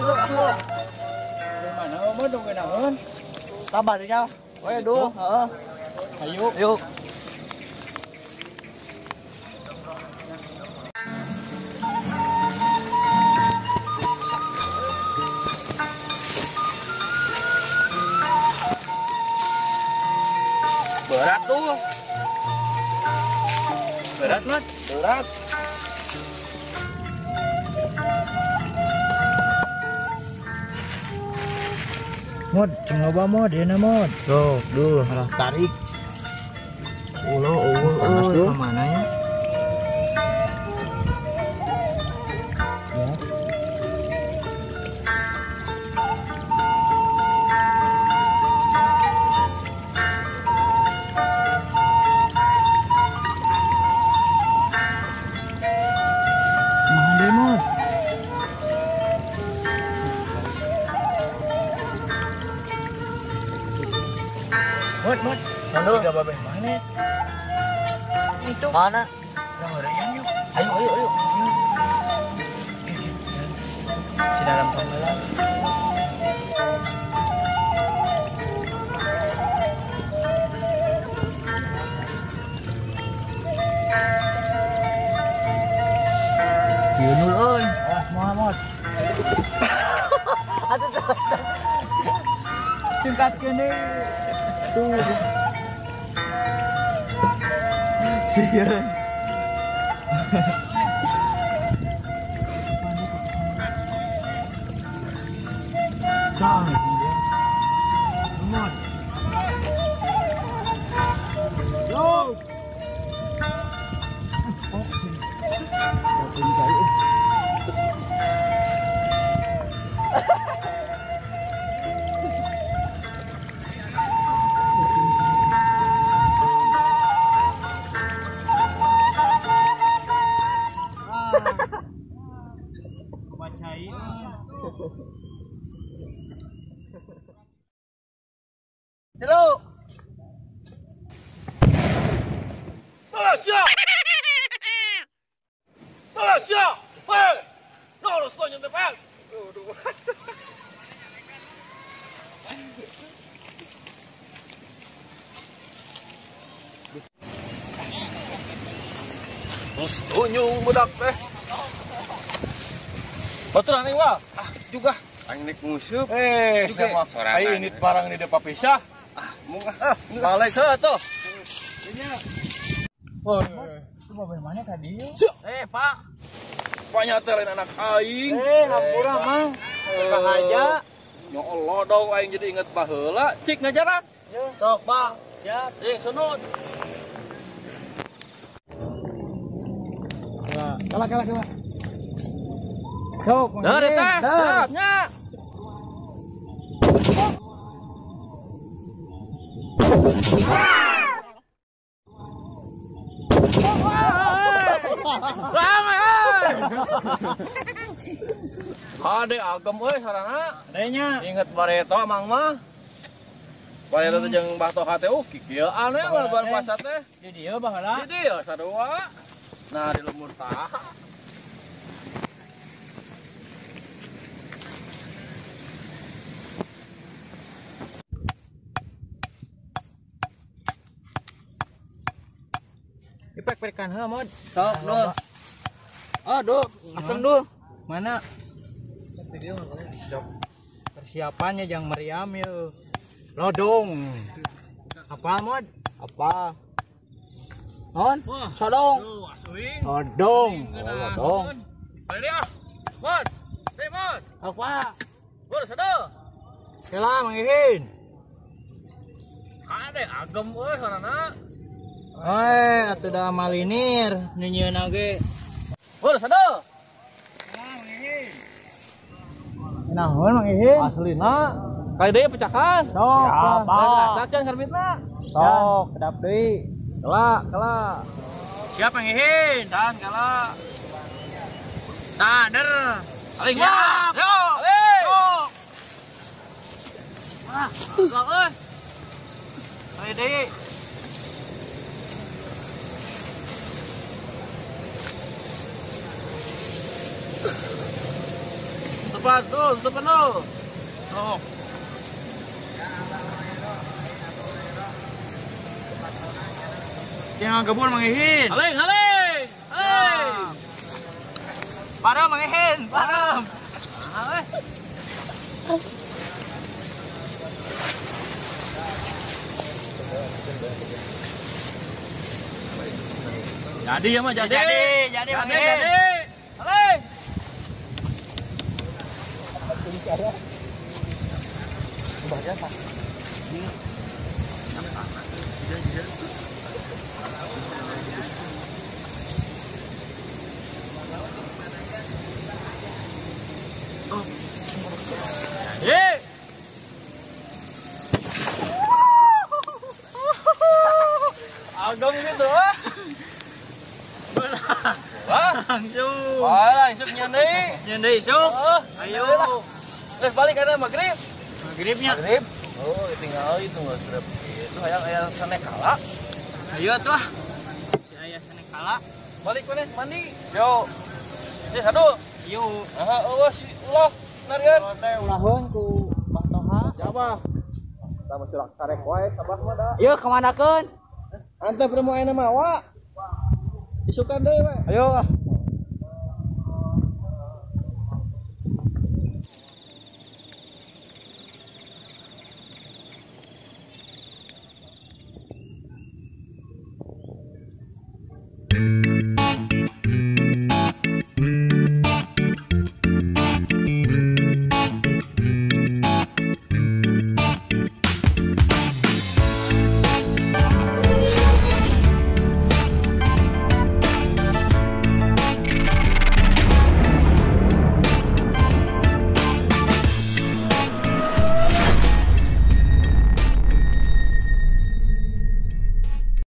Dulu. Mana mah dong naon? Tambah deui nya. We duh, heeh. Ayo. Yuk. Berat tuh. Berat, Mat. Berat. Mod, cing loba mod, dieuna mod. Tuh, duh, alah tarik. Ulo, eueuh, panas tuh. Mana ya? Ya. Mahal deh, mod. Mod, mod. Aduh. Tiga babeh mana? Itu. Mana? Yang ngeureyan yuk. Ayo, ayo, ayo. Si dalam panggalan. Ciunul euy. Awas moal mod. Atuh tuh. Tingkatkeun deui. Tuh. Sieun. Tah, mod. Yo. Halo. Terus unyung budak teh. Baturan aing wah. Ah, juga. Aing nek nguseup. Juga sorangan. Aing ini barang ini depa pisah. Ah, mung ah. Balik heuh tuh. Nya. Wah, itu babeh mana tadi? Pak. Paknya teh lain anak aing. Hampura mang. Bahaja. Ya Allah dong aing jadi inget baheula. Cik ngajaran. Sok, Pak. Siap. Cik sunut. Kalah, kalah, kalah. Sok, Dari teh, siap nya. Rame euy. Hade agem euy sarana. Adenya. Inget bareto mang mah. Bareto teh jeung Mbah Toha teh kikieuan we bulan puasa teh. Di dieu baheula. Di dieu sarua. Nah, di lemur saha. Ipek-pekan heula mod. Sok, duh. Aduh, asem duh. Mana? Persiapannya jangan meriam yuk. Lodong. Apa mod? Apa? Non? Sodong. Lodong. Lodong. Ayo dia. Mod. Hei, mod. Apa? Bur, sado. Kela Mang Ihin. Kade agem euy sarana. Atuh da malinir nyieun oge. Bur, sado. Mang Ihin. Naon Mang Ihin? Aslina. Kali deui pecakan. Sok, siap. Asak can karbitna. Sok, kedap deui. Kela, kela. Siap Mang Ihin. Can kela. Nah, der. Aling. Siap. Yo, aling. Wah, sok euy. Kali deui. Tutupan tuh, tutupan tuh. Sok. Jangan kebun mangihin. Haling, haling. Haling. Parem mangihin, parem. Jadi ya mah jadi. Jadi, jadi. Haling. Jadi. Ageng gitu ah. Langsung. Wah, isuk nyandai. Nyandai isuk. Ayo. Terus balik karena maghrib. Maghribnya. Maghrib. Oh, tinggal itu nggak sudah itu hayang ayah sanekala. Ayo tuh. Si ayah sanekala. Balik mana? Mandi. Yo. Eh, aduh. Yo. Ah, oh si ulah narian. Teh ulaheun ku Bah Toha. Siapa? Sama curah karek wae sabah mah da. Ayo kemana keun? Antep mau aya mawa. Isukan deui we. Ayo ah.